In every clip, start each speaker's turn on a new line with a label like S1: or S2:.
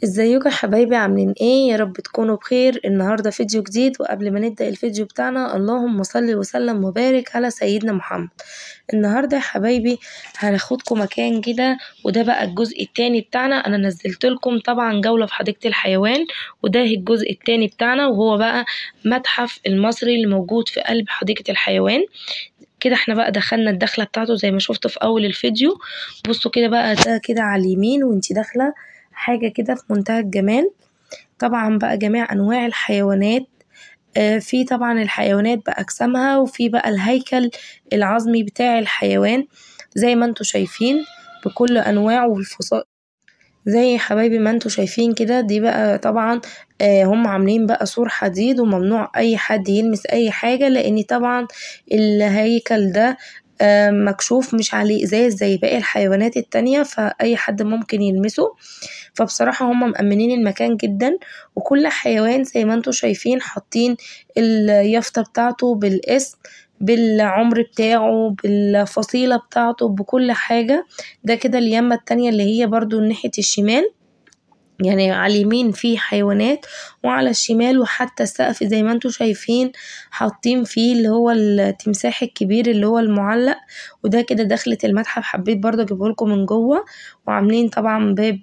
S1: ازيكم يا حبايبي؟ عاملين ايه؟ يا رب تكونوا بخير. النهارده فيديو جديد، وقبل ما نبدا الفيديو بتاعنا اللهم صل وسلم وبارك على سيدنا محمد. النهارده يا حبايبي هناخدكم مكان كده، وده بقى الجزء الثاني بتاعنا. انا نزلت لكم طبعا جولة في حديقة الحيوان، وده الجزء الثاني بتاعنا، وهو بقى متحف المصري اللي موجود في قلب حديقة الحيوان. كده احنا بقى دخلنا الدخلة بتاعته زي ما شفتوا في اول الفيديو. بصوا كده بقى، ده كده على اليمين وانتي داخله حاجة كده في منتهى الجمال. طبعا بقى جميع انواع الحيوانات، في طبعا الحيوانات باجسامها، وفي بقى الهيكل العظمي بتاع الحيوان زي ما انتوا شايفين بكل انواعه والفصائل زي حبايبي ما انتوا شايفين كده. دي بقى طبعا هم عاملين بقى سور حديد، وممنوع اي حد يلمس اي حاجة، لان طبعا الهيكل ده مكشوف مش عليه ازاز زي باقي الحيوانات التانية، فاي حد ممكن يلمسه. فبصراحة هم مأمنين المكان جدا، وكل حيوان زي ما انتوا شايفين حاطين اليافطة بتاعته بالاسم، بالعمر بتاعه، بالفصيلة بتاعته، بكل حاجة. ده كده اليمة التانية اللي هي برضو ناحية الشمال، يعني على اليمين في حيوانات وعلى الشمال، وحتى السقف زي ما انتوا شايفين حاطين فيه اللي هو التمساح الكبير اللي هو المعلق. وده كده دخلة المتحف، حبيت برضه اجيبه لكم من جوه. وعاملين طبعا باب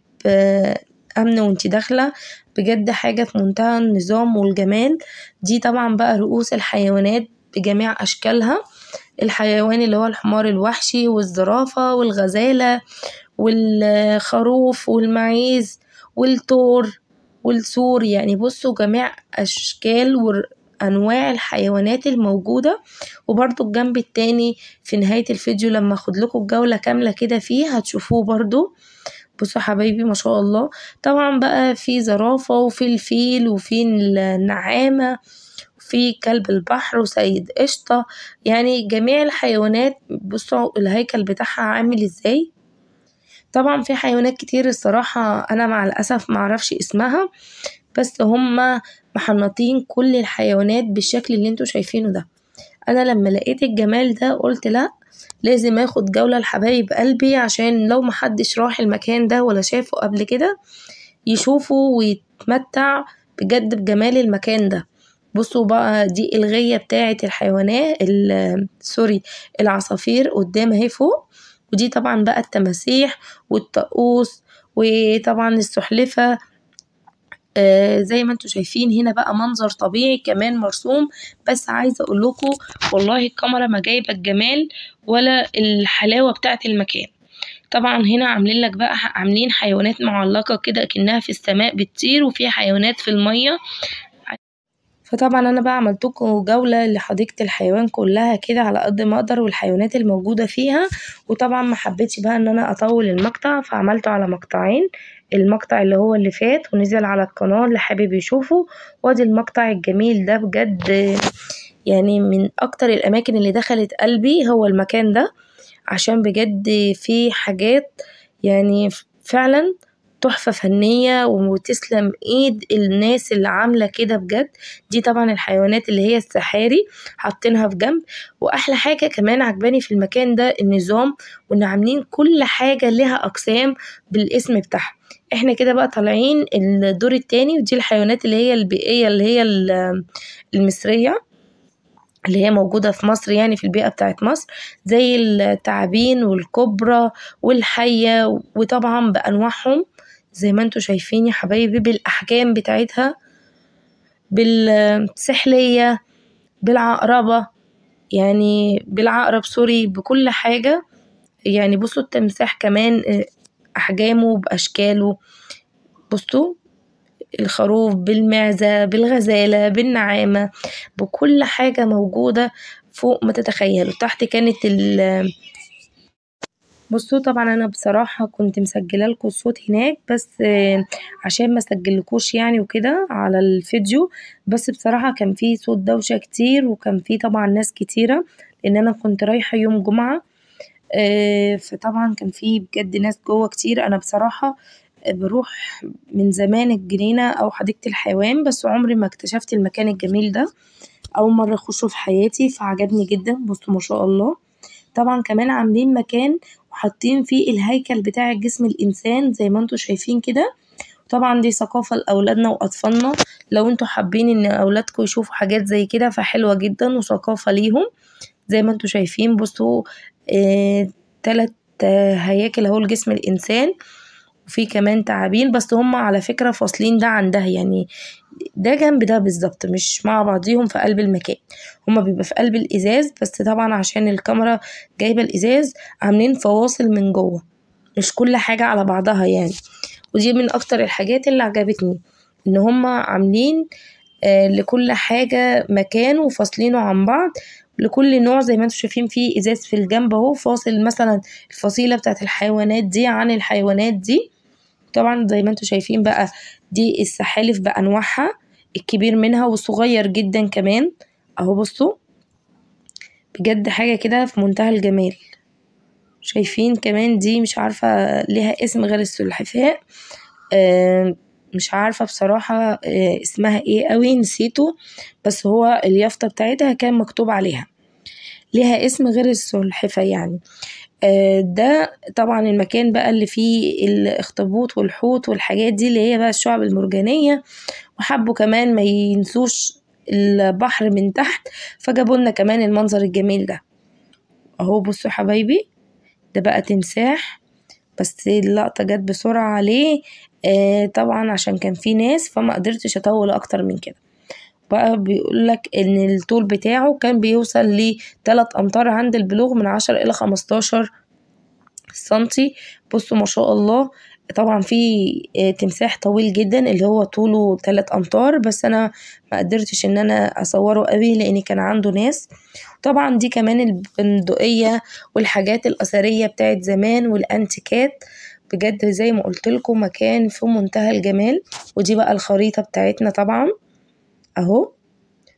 S1: امن وانتي داخله، بجد حاجة في منتهى النظام والجمال. دي طبعا بقى رؤوس الحيوانات بجميع اشكالها، الحيوان اللي هو الحمار الوحشي والزرافه والغزاله والخروف والمعيز والثور والسور، يعني بصوا جميع اشكال وانواع الحيوانات الموجودة. وبرضو الجنب التاني في نهاية الفيديو لما اخد لكم الجولة كاملة كده فيه هتشوفوه برضو. بصوا حبايبي ما شاء الله، طبعا بقى في زرافة وفي الفيل وفي النعامه وفي كلب البحر وسيد قشطه، يعني جميع الحيوانات. بصوا الهيكل بتاعها عامل ازاي. طبعا في حيوانات كتير الصراحة أنا مع الأسف معرفش اسمها، بس هما محنطين كل الحيوانات بالشكل اللي انتوا شايفينه ده. أنا لما لقيت الجمال ده قلت لأ، لازم اخد جولة لحبايب قلبي، عشان لو محدش راح المكان ده ولا شافه قبل كده يشوفه ويتمتع بجد بجمال المكان ده. بصوا بقى دي الغية بتاعة الحيوانات، سوري العصافير قدام اهي فوق. ودي طبعا بقى التماسيح والطقوس وطبعا السلحفة. زي ما انتوا شايفين هنا بقى منظر طبيعي كمان مرسوم. بس عايزه اقول لكم والله الكاميرا ما جايبه الجمال ولا الحلاوة بتاعه المكان. طبعا هنا عاملين لك بقى، عاملين حيوانات معلقه كده كأنها في السماء بتطير، وفي حيوانات في المية. فطبعا انا بقى عملتلكوا جولة لحديقه الحيوان كلها كده على قد ما اقدر، والحيوانات الموجودة فيها. وطبعا ما حبيتش بقى ان انا اطول المقطع، فعملته على مقطعين، المقطع اللي هو اللي فات ونزل على القناة اللي حابب يشوفه، وادي المقطع الجميل ده. بجد يعني من اكتر الاماكن اللي دخلت قلبي هو المكان ده، عشان بجد فيه حاجات يعني فعلا تحفة فنية، وتسلم ايد الناس اللي عاملة كده بجد. دي طبعا الحيوانات اللي هي السحاري حاطينها في جنب. واحلى حاجة كمان عجباني في المكان ده النظام، وان عاملين كل حاجة لها اقسام بالاسم بتاعها. احنا كده بقى طالعين الدور التاني، ودي الحيوانات اللي هي البيئية اللي هي المصرية اللي هي موجودة في مصر، يعني في البيئة بتاعت مصر، زي التعابين والكبرى والحية، وطبعا بأنواعهم زي ما انتوا شايفين يا حبايبي، بالأحجام بتاعتها، بالسحلية، بالعقربة، يعني بالعقرب سوري، بكل حاجة. يعني بصوا التمساح كمان أحجامه بأشكاله. بصوا الخروف بالمعزة بالغزالة بالنعامة، بكل حاجة موجودة فوق ما تتخيلوا. تحت كانت بصوا طبعا انا بصراحة كنت مسجله لكم الصوت هناك، بس عشان ما اسجلكوش يعني وكده على الفيديو، بس بصراحة كان في صوت دوشه كتير، وكان في طبعا ناس كتيرة، لان انا كنت رايحة يوم جمعه، فطبعا كان في بجد ناس جوه كتير. انا بصراحة بروح من زمان الجنينة او حديقة الحيوان، بس عمري ما اكتشفت المكان الجميل ده، اول مرة اخشه في حياتي، فعجبني جدا. بصوا ما شاء الله. طبعا كمان عاملين مكان وحاطين فيه الهيكل بتاع جسم الانسان زي ما انتوا شايفين كده، طبعا دي ثقافة لأولادنا وأطفالنا، لو انتوا حابين ان أولادكم يشوفوا حاجات زي كده فحلوة جدا وثقافة ليهم. زي ما انتوا شايفين بصوا 3 هياكل اهو لجسم الإنسان، وفي كمان تعابين، بس هم على فكرة فاصلين ده عن ده، يعني ده جنب ده بالظبط، مش مع بعضيهم في قلب المكان، هما بيبقى في قلب الإزاز، بس طبعا عشان الكاميرا جايبة الإزاز عاملين فواصل من جوه، مش كل حاجة على بعضها يعني. ودي من أكتر الحاجات اللي عجبتني، إن هما عاملين لكل حاجة مكان وفاصلينه عن بعض لكل نوع. زي ما انتم شايفين في إزاز في الجنب اهو فاصل مثلا الفصيلة بتاعت الحيوانات دي عن الحيوانات دي. طبعا زي ما انتم شايفين بقى دي السحالف بأنواعها، الكبير منها والصغير جدا كمان اهو. بصوا بجد حاجة كده في منتهى الجمال. شايفين كمان دي مش عارفة ليها اسم غير السلحفاء، مش عارفة بصراحة اسمها ايه قوي، نسيته، بس هو اليافطة بتاعتها كان مكتوب عليها ليها اسم غير السلحفاة يعني. ده طبعا المكان بقى اللي فيه الاخطبوط والحوت والحاجات دي اللي هي بقى الشعب المرجانية، وحبوا كمان ما ينسوش البحر من تحت فجابوا لنا كمان المنظر الجميل ده اهو. بصوا حبايبي ده بقى تمساح، بس اللقطة جت بسرعة عليه طبعا عشان كان في ناس فما قدرتش اطول اكتر من كده. بقى بيقولك ان الطول بتاعه كان بيوصل ل3 امتار عند البلوغ، من 10 الى 15 سنتي. بصوا ما شاء الله. طبعا في تمساح طويل جدا اللي هو طوله 3 امتار، بس انا ما قدرتش ان انا اصوره قوي لان كان عنده ناس. طبعا دي كمان البندقية والحاجات الاثرية بتاعت زمان والانتيكات، بجد زي ما قلت لكم مكان في منتهى الجمال. ودي بقى الخريطة بتاعتنا طبعا اهو،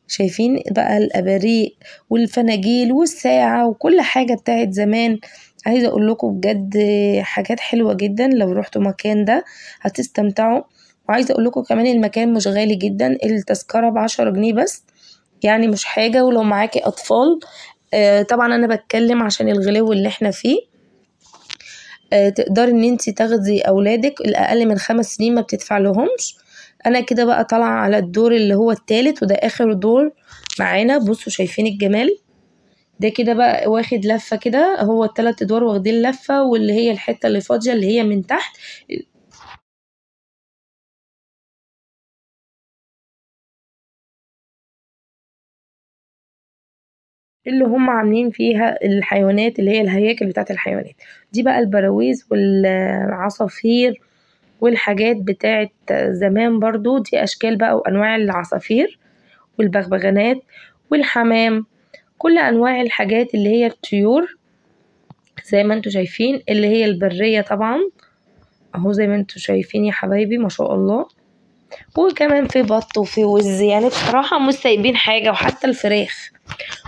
S1: شايفين بقى الاباريق والفناجيل والساعة وكل حاجة بتاعت زمان. عايزة اقول لكم بجد حاجات حلوة جدا، لو روحتوا مكان ده هتستمتعوا. وعايزة اقول لكم كمان المكان مش غالي جدا، التذكرة ب10 جنيه بس، يعني مش حاجة. ولو معاكي اطفال طبعا انا بتكلم عشان الغلو اللي احنا فيه، تقدري ان انتي تاخدي اولادك الاقل من 5 سنين ما بتدفع لهمش. انا كده بقى طالعه على الدور اللي هو الثالث، وده اخر دور معانا. بصوا شايفين الجمال ده كده بقى واخد لفه كده، هو ال3 ادوار واخدين لفه، واللي هي الحته اللي فاضيه اللي هي من تحت اللي هم عاملين فيها الحيوانات اللي هي الهياكل بتاعت الحيوانات دي. بقى البراويز والعصافير والحاجات بتاعت زمان برضو، دي اشكال بقى وانواع العصافير والبغبغانات والحمام، كل انواع الحاجات اللي هي الطيور زي ما انتوا شايفين، اللي هي البرية طبعا اهو زي ما انتوا شايفين يا حبايبي ما شاء الله. وكمان في بط وفي وز، يعني بصراحة مش سايبين حاجة، وحتى الفراخ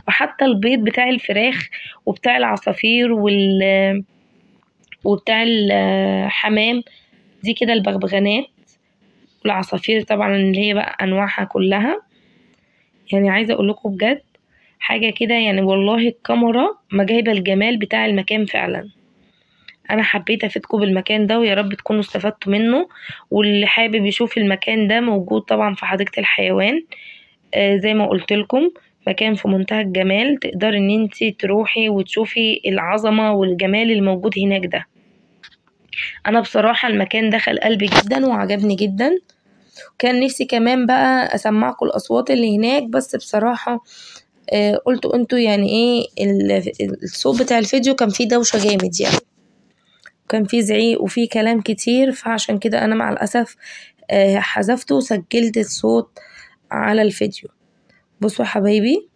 S1: وحتى البيض بتاع الفراخ وبتاع العصافير وبتاع الحمام. دي كده البغبغانات والعصافير طبعا اللي هي بقى انواعها كلها. يعني عايزه اقول لكم بجد حاجه كده، يعني والله الكاميرا ما جايبه الجمال بتاع المكان فعلا. انا حبيت افيدكم بالمكان ده، ويا رب تكونوا استفدتوا منه. واللي حابب يشوف المكان ده موجود طبعا في حديقه الحيوان، زي ما قلت لكم مكان في منتهى الجمال، تقدري ان انتي تروحي وتشوفي العظمه والجمال الموجود هناك ده. انا بصراحه المكان دخل قلبي جدا وعجبني جدا، كان نفسي كمان بقى اسمعكم الاصوات اللي هناك، بس بصراحه قلتوا انتوا يعني ايه الصوت بتاع الفيديو كان فيه دوشه جامد يعني، كان فيه زعيق وفيه كلام كتير، فعشان كده انا مع الاسف حذفته وسجلت الصوت على الفيديو. بصوا حبايبي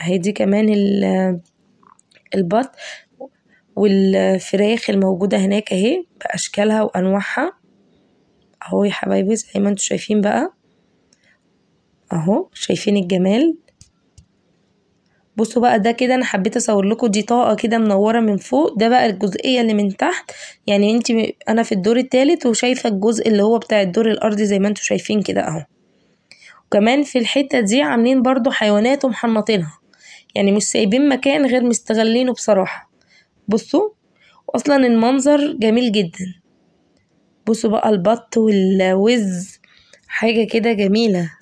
S1: اهي دي كمان البط والفراخ الموجودة هناك اهي بأشكالها وأنواعها اهو يا حبايبي زي ما انتوا شايفين بقى اهو، شايفين الجمال. بصوا بقى ده كده انا حبيت اصور لكم دي طاقة كده منورة من فوق، ده بقى الجزئية اللي من تحت، يعني انت انا في الدور الثالث وشايفة الجزء اللي هو بتاع الدور الارضي زي ما انتوا شايفين كده اهو. وكمان في الحتة دي عاملين برضو حيوانات ومحنطينها، يعني مش سايبين مكان غير مستغلينه بصراحة. بصوا اصلا المنظر جميل جدا. بصوا بقى البط والوز، حاجة كده جميلة.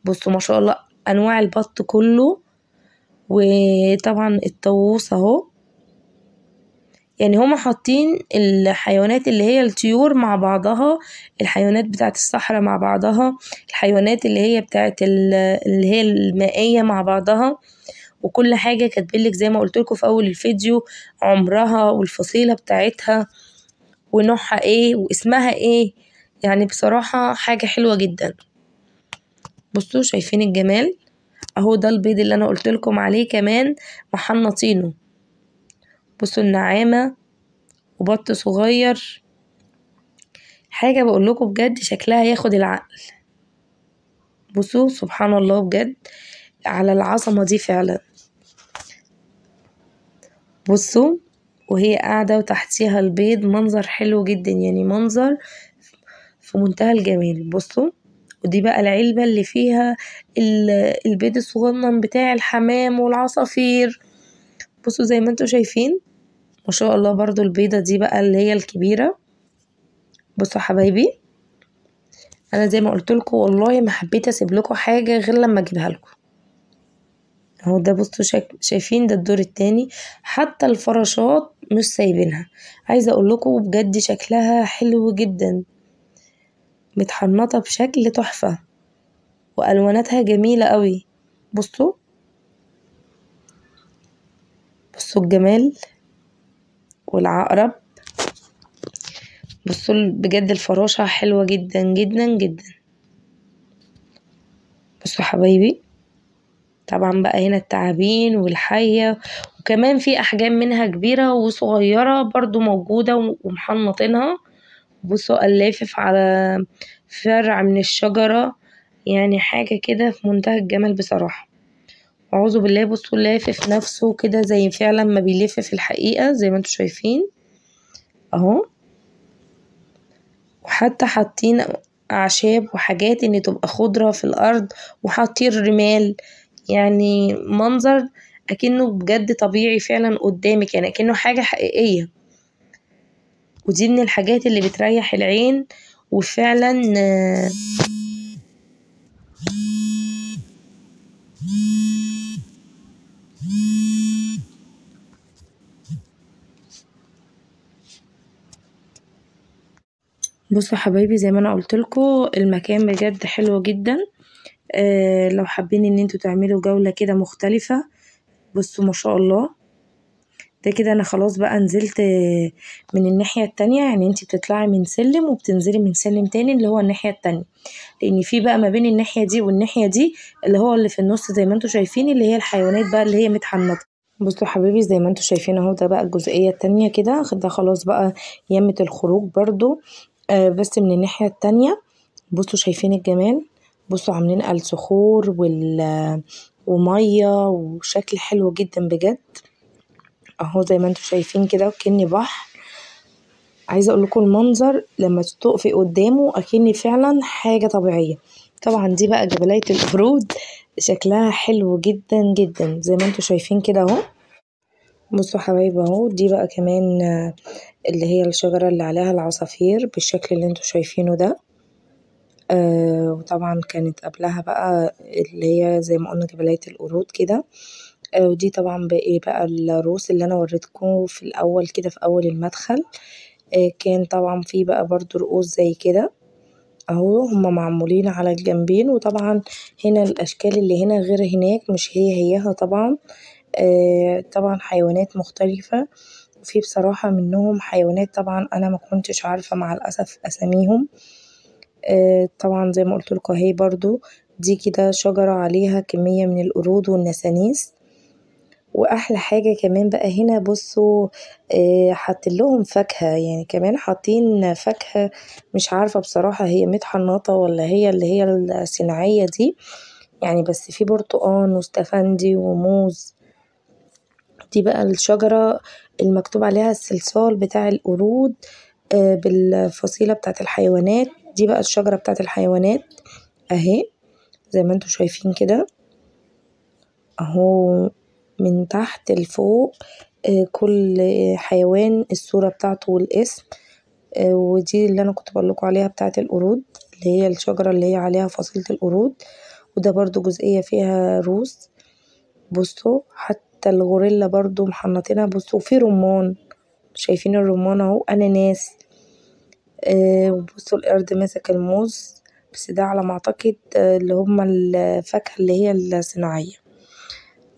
S1: بصوا ما شاء الله انواع البط كله، وطبعا الطاووس اهو. يعني هما حاطين الحيوانات اللي هي الطيور مع بعضها، الحيوانات بتاعت الصحراء مع بعضها، الحيوانات اللي هي بتاعت اللي هي المائية مع بعضها، وكل حاجة كاتبينلك زي ما قلتلكوا في أول الفيديو عمرها والفصيلة بتاعتها ونوعها ايه واسمها ايه. يعني بصراحة حاجة حلوة جدا. بصوا شايفين الجمال اهو، ده البيض اللي انا قلتلكم عليه كمان محنطينه. بصوا النعامة وبط صغير، حاجة بقولكم بجد شكلها ياخد العقل. بصوا سبحان الله بجد على العظمة دي فعلا. بصوا وهي قاعدة وتحتيها البيض، منظر حلو جدا، يعني منظر في منتهى الجمال. بصوا ودي بقى العلبة اللي فيها البيض الصغنن بتاع الحمام والعصافير. بصوا زي ما انتوا شايفين ما شاء الله. برضو البيضة دي بقى اللي هي الكبيرة. بصوا حبايبي انا زي ما قلتلكوا والله ما حبيت اسيب لكم حاجة غير لما اجيبها لكم اهو. ده بصوا شايفين ده الدور التاني، حتى الفراشات مش سايبينها. عايزة اقول لكم بجد شكلها حلو جدا، متحنطة بشكل تحفة والواناتها جميلة قوي. بصوا بصوا الجمال والعقرب. بصوا بجد الفراشة حلوة جدا جدا جدا. بصوا حبايبي طبعا بقى هنا التعابين والحية، وكمان في احجام منها كبيرة وصغيرة برضو موجودة ومحنطينها. بصوا اللافف على فرع من الشجرة، يعني حاجة كده في منتهى الجمال بصراحة. اعوذ بالله. بصوا لافف نفسه كده زي فعلا ما بيلف في الحقيقة زي ما انتوا شايفين اهو. وحتى حاطين اعشاب وحاجات ان تبقى خضرة في الارض، وحاطين رمال، يعني منظر اكنه بجد طبيعي فعلا قدامك، يعني اكنه حاجة حقيقية. ودي من الحاجات اللي بتريح العين وفعلا بصوا حبايبي زي ما انا قلتلكوا المكان بجد حلو جدا. لو حابين ان انتوا تعملوا جولة كده مختلفة. بصوا ما شاء الله ده كده انا خلاص بقى نزلت من الناحية التانية، يعني انتي بتطلعي من سلم وبتنزلي من سلم تاني اللي هو الناحية التانية، لان في بقى ما بين الناحية دي والناحية دي اللي هو اللي في النص زي ما انتوا شايفين اللي هي الحيوانات بقى اللي هي متحنطة. بصوا حبايبي زي ما انتوا شايفين اهو، ده بقى الجزئية التانية كده، ده خلاص بقى يمة الخروج برضو بس من الناحية التانية. بصوا شايفين الجمال، بصوا عاملين الصخور ومية وشكل حلو جدا بجد اهو زي ما انتوا شايفين كده وكأني بحر. عايزه اقول لكم المنظر لما تقفي قدامه اكني فعلا حاجه طبيعيه. طبعا دي بقى جبلية القرود، شكلها حلو جدا جدا زي ما انتوا شايفين كده اهو. بصوا حبايبي اهو، دي بقى كمان اللي هي الشجره اللي عليها العصافير بالشكل اللي انتوا شايفينه ده. وطبعا كانت قبلها بقى اللي هي زي ما قلنا جبلية القرود كده. ودي طبعا باقي بقى الروس اللي انا وريتكم في الاول كده في اول المدخل. كان طبعا في بقى برضو رؤوس زي كده اهو، هما معمولين على الجنبين. وطبعا هنا الاشكال اللي هنا غير هناك، مش هي هيها طبعا. طبعا حيوانات مختلفة، وفي بصراحة منهم حيوانات طبعا انا ما كنتش عارفة مع الاسف اساميهم. طبعا زي ما قلت لكم اهي برضو دي كده شجرة عليها كمية من القرود والنسانيس. واحلى حاجة كمان بقى هنا بصوا حاطين لهم فاكهة، يعني كمان حاطين فاكهة مش عارفة بصراحة هي متحنطة ولا هي اللي هي الصناعية دي يعني، بس في برتقان واستفندي وموز. دي بقى الشجرة المكتوب عليها الصلصال بتاع القرود بالفصيلة بتاعت الحيوانات. دي بقى الشجرة بتاعت الحيوانات اهي زي ما انتوا شايفين كده اهو، من تحت لفوق كل حيوان الصورة بتاعته والاسم. ودي اللي انا كنت بقولكوا عليها بتاعه القرود، اللي هي الشجرة اللي هي عليها فصيلة القرود. وده برضو جزئية فيها روس. بصوا حتى الغوريلا برضو محنطينها. بصوا في رمان، شايفين الرمان اهو، اناناس. وبصوا القرد ماسك الموز، بس ده على ما اعتقد اللي هما الفاكهة اللي هي الصناعية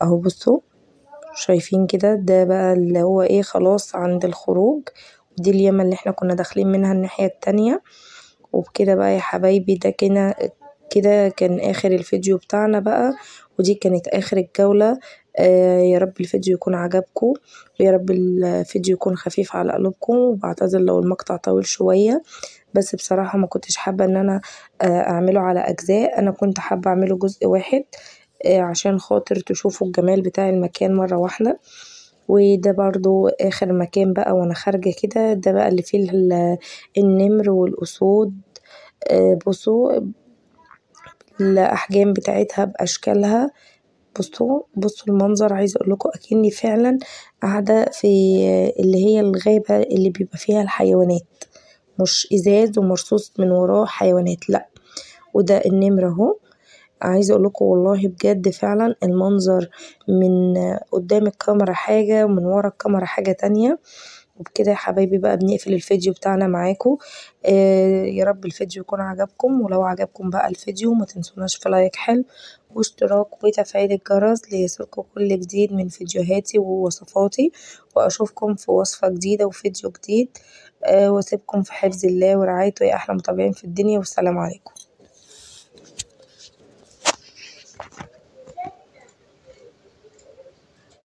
S1: اهو. بصوا شايفين كده، ده بقى اللي هو ايه، خلاص عند الخروج. ودي اليمة اللي احنا كنا داخلين منها الناحية التانية. وبكده بقى يا حبايبي ده كده كان اخر الفيديو بتاعنا بقى، ودي كانت اخر الجولة. يا رب الفيديو يكون عجبكم، ويا رب الفيديو يكون خفيف على قلوبكم. وبعتذر لو المقطع طويل شوية، بس بصراحة ما كنتش حابة ان انا اعمله على اجزاء، انا كنت حابة اعمله جزء واحد عشان خاطر تشوفوا الجمال بتاع المكان مرة واحدة. وده برضو اخر مكان بقى وانا خارجة كده، ده بقى اللي فيه النمر والاسود. بصوا الاحجام بتاعتها باشكالها. بصوا المنظر، عايزه اقول لكم اكني فعلا قاعده في اللي هي الغابه اللي بيبقى فيها الحيوانات، مش ازاز ومرصوص من وراه حيوانات، لا. وده النمر اهو. عايزه اقول لكم والله بجد فعلا المنظر من قدام الكاميرا حاجه ومن ورا الكاميرا حاجه تانية. وبكده يا حبايبي بقى بنقفل الفيديو بتاعنا معاكم. يا رب الفيديو يكون عجبكم، ولو عجبكم بقى الفيديو ما تنسوناش في like حلو واشتراك وتفعيل الجرس ليصلكم كل جديد من فيديوهاتي ووصفاتي. واشوفكم في وصفة جديدة وفيديو جديد، واسيبكم في حفظ الله ورعايته يا احلى متابعين في الدنيا، والسلام عليكم.